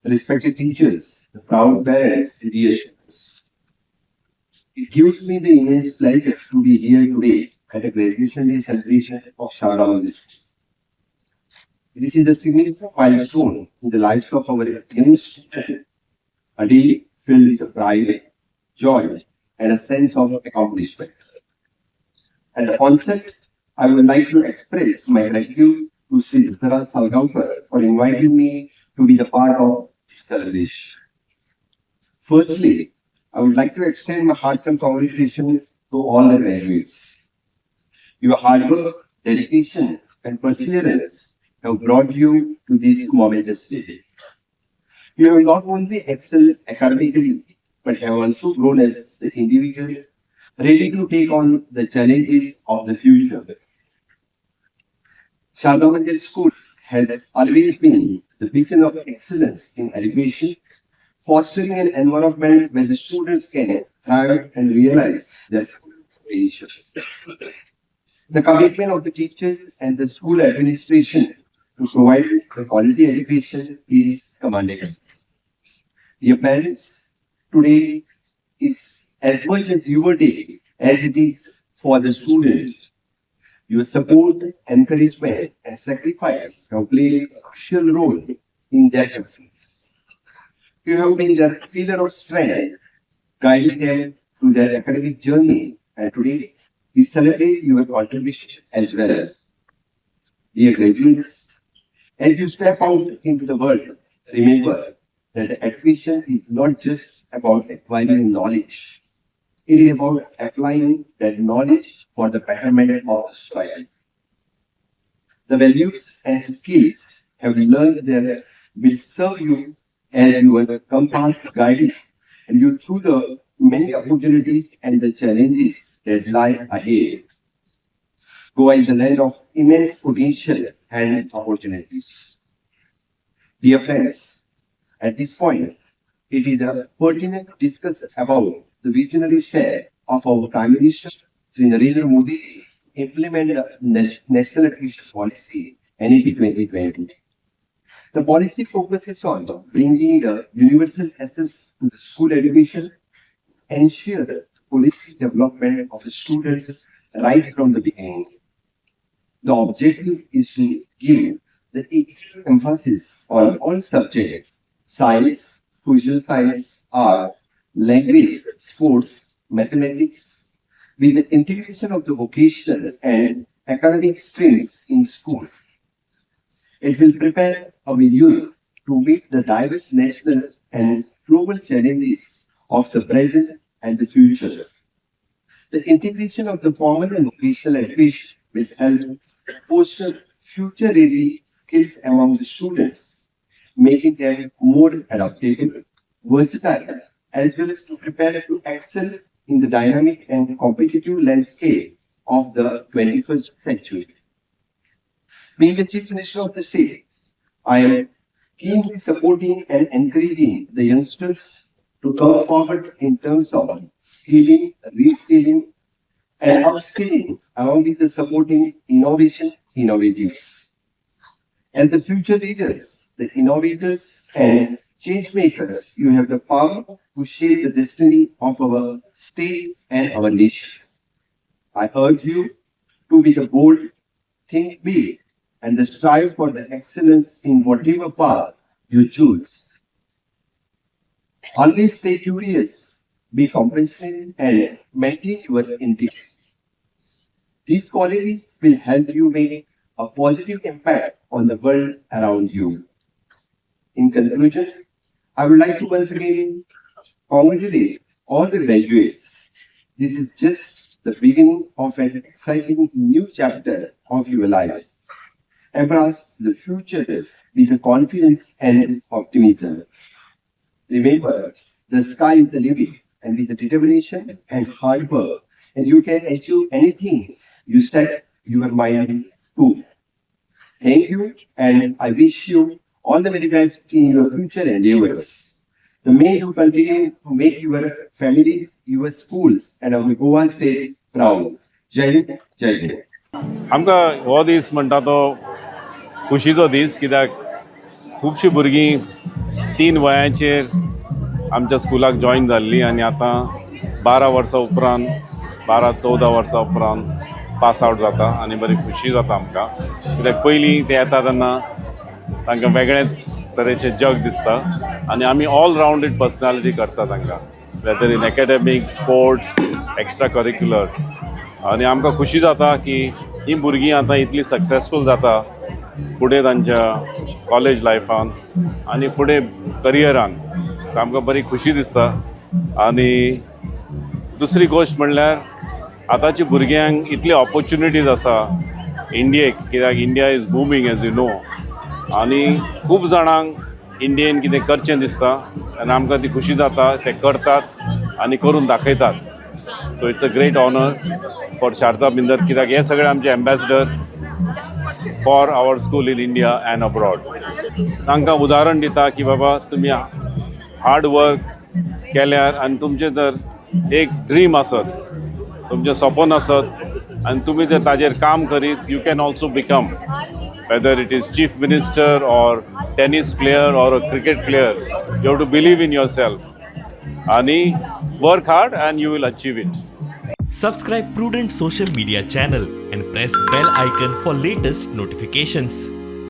Respected teachers, the proud parents, dear students. It gives me the immense pleasure to be here today at the graduation day celebration of Sharda Mandir School. This is a significant milestone in the lives of our young students, a day filled with pride, joy, and a sense of accomplishment. At the onset, I would like to express my gratitude to Sri Dattaraj Salgaonkar for inviting me to be the part of this celebration. Firstly, I would like to extend my heartfelt congratulations to all the graduates. Your hard work, dedication, and perseverance have brought you to this momentous day. You have not only excelled academically, but have also grown as the individual ready to take on the challenges of the future. Sharda Mandir School has always been the beacon of excellence in education, fostering an environment where the students can thrive and realize their full potential. The commitment of the teachers and the school administration to provide the quality education is commendable. Dear parents, today is as much as your day as it is for the students. Your support, encouragement, and sacrifice have played a crucial role in their success. You have been their pillar of strength, guiding them through their academic journey, and today we celebrate your contribution as well. Dear graduates, as you step out into the world, remember that education is not just about acquiring knowledge. It is about applying that knowledge for the betterment of the society. The values and skills have learned there will serve you as your compass, guiding and you through the many opportunities and the challenges that lie ahead. Goa is the land of immense potential and opportunities. Dear friends, at this point, it is pertinent to discuss about the visionary share of our Prime Minister, Sri Narendra Modi, implement the National Education Policy, NEP 2020. The policy focuses on bringing the universal access to the school education, ensure the holistic development of the students right from the beginning. The objective is to give the equal emphasis on all subjects: science, social science, art, language, sports, mathematics, with the integration of the vocational and academic streams in school. It will prepare our youth to meet the diverse national and global challenges of the present and the future. The integration of the formal and vocational education will help foster future-ready skills among the students, making them more adaptable, versatile, as well as to prepare to excel in the dynamic and competitive landscape of the 21st century. Being the Chief Minister of the state, I am keenly supporting and encouraging the youngsters to come forward in terms of skilling, reskilling, and upskilling, along with the supporting innovation, innovatives. As the future leaders, the innovators and change makers, you have the power to shape the destiny of our state and our nation. I urge you to be the bold, think big, and the strive for the excellence in whatever path you choose. Always stay curious, be compassionate, and maintain your integrity. These qualities will help you make a positive impact on the world around you. In conclusion, I would like to once again congratulate all the graduates. This is just the beginning of an exciting new chapter of your lives. Embrace the future with the confidence and optimism. Remember, the sky is the limit, and with the determination and hard work, and you can achieve anything you set your mind to. Thank you, and I wish you all the very best in your future endeavors. The may you continue to make your families, your schools, and our Goa state proud. Jai Hind, Jai Hind. आमकां हो दीस म्हणटा तो खुशीचो दीस, कित्याक खुबशीं भुरगीं तीन वयाचेर आमच्या स्कुलाक जॉयन जाल्ली आनी आतां 12 वर्सां उपरांत, 12-14 वर्सां उपरांत पास आवट जाता आनी बरी खुशी जाता आमकां, कित्याक पयलीं ते येता तेन्ना तांकां वेगळेच तरेचें जग दिसता आनी आमी ऑल रावंडेड पर्सनॅलिटी करता तांकां, whether in academic, sports, extra curricular. आनी आमकां खुशी जाता की ही भुरगीं आतां इतली सक्सेसफूल जाता फुडें तांच्या कॉलेज लायफान आनी फुडें करियरान. आमकां बरी खुशी दिसता. आनी दुसरी गोश्ट म्हणल्यार आतांच्या भुरग्यांक इतली ऑपॉर्च्युनिटीज आसा इंडियेक, कित्याक India is booming, as you know, आनी खूब जाणांक इंडियेन कितें करचें दिसता आनी आमकां ती खुशी जाता, ते करतात आनी करून दाखयतात. So it's a great honour for Sharada Binder, कित्याक हे सगळे आमचे ambassador for our school in India and abroad. तांकां उदाहरण दिता की बाबा, तुमी हार्ड वर्क केल्यार आनी तुमचें जर एक ड्रीम आसत, तुमचें सपन आसत आनी तुमी जर ताजेर काम करीत, you can also become, whether it is chief minister or tennis player or a cricket player. You have to believe in yourself आनी work hard and you will achieve it. Subscribe Prudent Social Media channel and press bell icon for latest notifications.